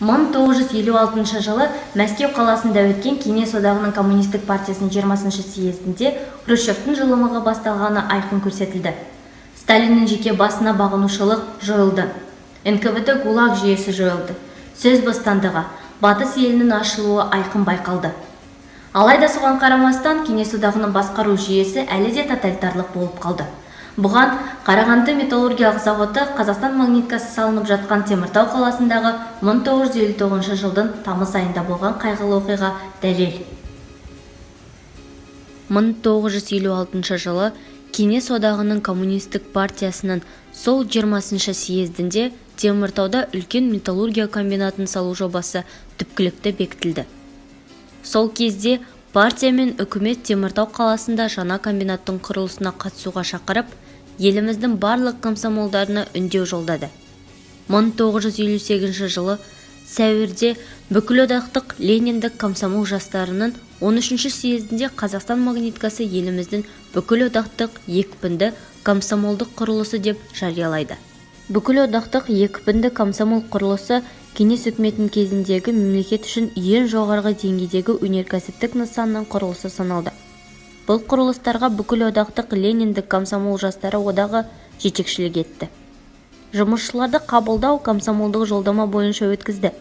1956 жылы Мәскеу қаласында өткен Кеңес Одағының Коммунистік партиясының 20-шы съезінде Хрущевтің жылымығы басталғаны айқын көрсетілді. Сталиннің жеке басына бағынушылық жойылды. НКВД, ГУЛАГ жүйесі жойылды. Сөз бостандығы, Батыс елінің ашылуы айқын байқалды. Алайда соған қарамастан Кеңес Одағының басқару жүйесі әлі де тоталитарлық болып қалды. Бұған Қарағанды металлургиялық заводы, Қазақстан магниткасы салынып жатқан Теміртау қаласындағы 1959 жылдың тамыз айында болған қайғылы оқиға дәлел. 1956 жылы Кеңес Одағының Коммунистік партиясының сол 20-шы съездінде Теміртауда үлкен металлургия комбинатын салу жобасы түпкілікті бекітілді. Сол кезде партия мен үкімет Теміртау қаласында жаңа комбинаттың құрылысына қатысуға шақырып, еліміздің барлық комсомолдарына үндеу жолдады. 1958 жылы сәуірде Бүкілодақтық Лениндік комсомол жастарының 13-ші съезінде Қазақстан магниткасы еліміздің бүкілодақтық екпінді комсомолдық құрылысы деп жариялайды. Бүкілодақтық екпінді комсомол құрылысы Кеңес үкіметінің кезіндегі мемлекет үшін ең жоғарғы деңгейдегі өнеркәсіптік нысанның құрылысы саналды. Бұл құрылыстарға Бүкілодақтық Лениндік комсомол жастары одағы жетекшілік етті. Жұмысшыларды қабылдау комсомолдық жолдама бойынша өткізді.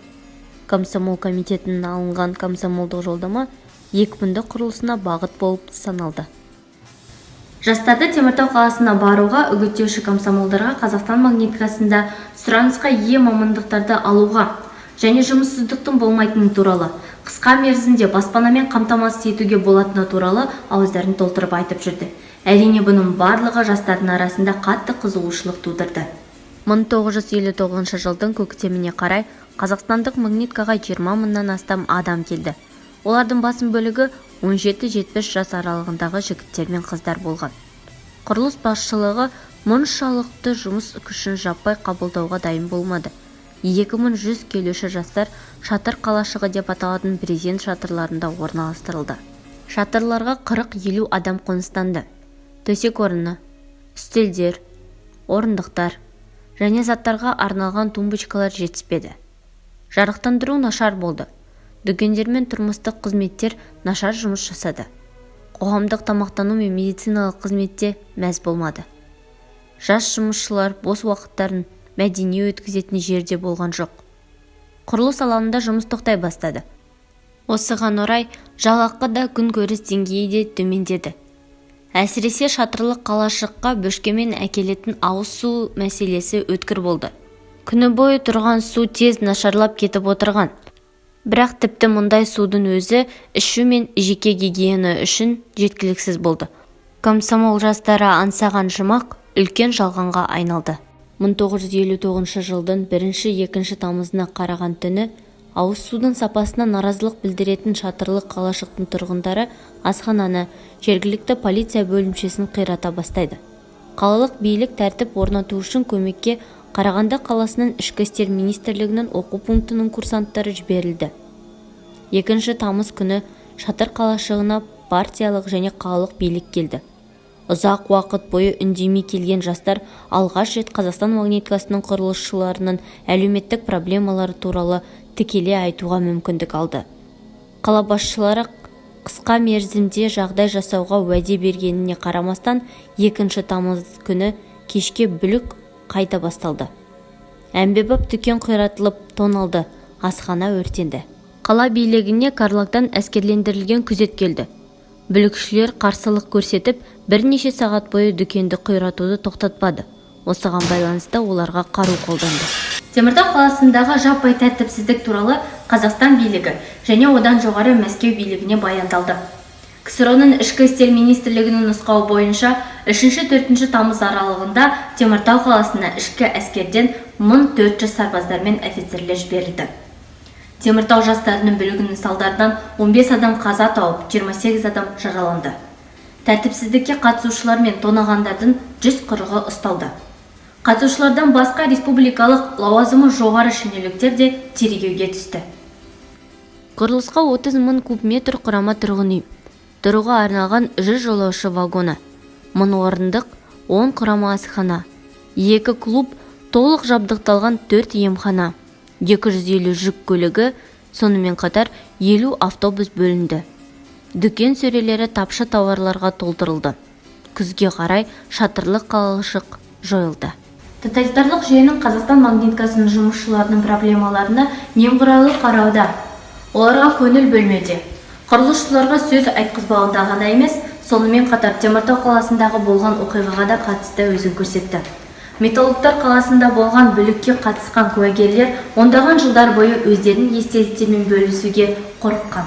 Комсомол комитетінен алынған комсомолдық жолдама екпінді құрылысына бағыт болып саналды. Жастарды Теміртау қаласына баруға үгіттеуші комсомолдарға Қазақстан магниткасында сұранысқа ие мамандықтарды алуға және жұмыссыздықтың болмайтыны туралы, қысқа мерзімде баспанамен қамтамасыз етуге болатыны туралы ауыздарын толтырып айтып жүрді. Әрине, бұның барлығы жастардың арасында қатты қызығушылық тудырды. 1959 жылдың көктеміне қарай қазақстандық магниткаға 20 мыңнан астам адам келді. Олардың басым бөлігі 17-70 жас аралығындағы жігіттер мен қыздар болған. Құрылыс басшылығы мұншалықты жұмыс күшін жаппай қабылдауға дайын болмады. 2100 келуші жастар шатыр қалашығы деп аталатын брезент шатырларында орналастырылды. Шатырларға 40-50 адам қоныстанды. Төсек орны, үстелдер, орындықтар және заттарға арналған тумбочкалар жетіспеді. Жарықтандыру нашар болды. Дүкендер мен тұрмыстық қызметтер нашар жұмыс жасады. Қоғамдық тамақтану мен медициналық қызметте мәз болмады. Жас жұмысшылар бос уақыттарын мәдени өткізетін жерде болған жоқ. Құрылыс алаңында жұмыс тоқтай бастады. Осыған орай жалақы да, күнкөріс деңгейі де төмендеді. Әсіресе шатырлы қалашыққа бөшкемен әкелетін ауыз су мәселесі өткір болды. Күні бойы тұрған су тез нашарлап кетіп отырған. Бірақ тіпті мұндай судың өзі ішу мен жеке гигиена үшін жеткіліксіз болды. Комсомол жастары аңсаған жұмақ үлкен жалғанға айналды. 1959 жылдың 1-2 тамызына қараған түні ауыз судың сапасына наразылық білдіретін шатырлы қалашықтың тұрғындары асхананы, жергілікті полиция бөлімшесін қирата бастайды. Қалалық билік тәртіп орнату үшін көмекке Қарағанды қаласының Ішкі істер министрлігінің оқу пунктінің курсанттары жіберілді. 2 тамыз күні шатыр қалашығына партиялық және қалалық билік келді. Ұзақ уақыт бойы үндемей келген жастар алғаш рет Қазақстан магниткасының құрылысшыларының әлеуметтік проблемалары туралы тікелей айтуға мүмкіндік алды. Қала басшылары қысқа мерзімде жағдай жасауға уәде бергеніне қарамастан, 2 тамыз күні кешке бүлік қайта басталды. Әмбебап дүкен қиратылып, тоналды, асхана өртенді. Қала билігіне Карлагтан әскерлендірілген күзет келді. Бүлікшілер қарсылық көрсетіп, бірнеше сағат бойы дүкенді қиратуды тоқтатпады. Осыған байланысты оларға қару қолданды. Теміртау қаласындағы жаппай тәртіпсіздік туралы Қазақстан билігі және одан жоғары Мәскеу билігіне баяндалды. КСРО-ның Ішкі істер министрлігінің нұсқауы бойынша 3-4 тамыз аралығында Теміртау қаласына ішкі әскерден 1400 сарбаздар мен офицерлер жіберілді. Теміртау жастарының бүлігінің салдарынан 15 адам қаза тауып, 28 адам жараланды. Тәртіпсіздікке қатысушылар мен тонағандардың 140-ы ұсталды. Қатысушылардан басқа республикалық лауазымы жоғары шенеуніктер де тергеуге түсті. Құрылысқа 30 мың куб метр құрама тұрғын үй, тұруға арналған 100 жолаушы вагоны, 1000 орындық 10 құрама асхана, екі клуб, толық жабдықталған төрт емхана. 250 жүк көлігі, сонымен қатар 50 автобус бөлінді. Дүкен сөрелері тапшы тауарларға толтырылды. Күзге қарай шатырлы қалашық жойылды. Тоталитарлық жүйенің Қазақстан магниткасының жұмысшыларының проблемаларына немқұрайлы қарауда, оларға көңіл бөлмеуде, құрылысшыларға сөз айтқызбауында ғана емес, сонымен қатар Теміртау қаласындағы болған оқиғаға да қатысты өзін көрсетті. Металлургтар қаласында болған бүлікке қатысқан куәгерлер ондаған жылдар бойы өздерінің естеліктерімен бөлісуге қорыққан.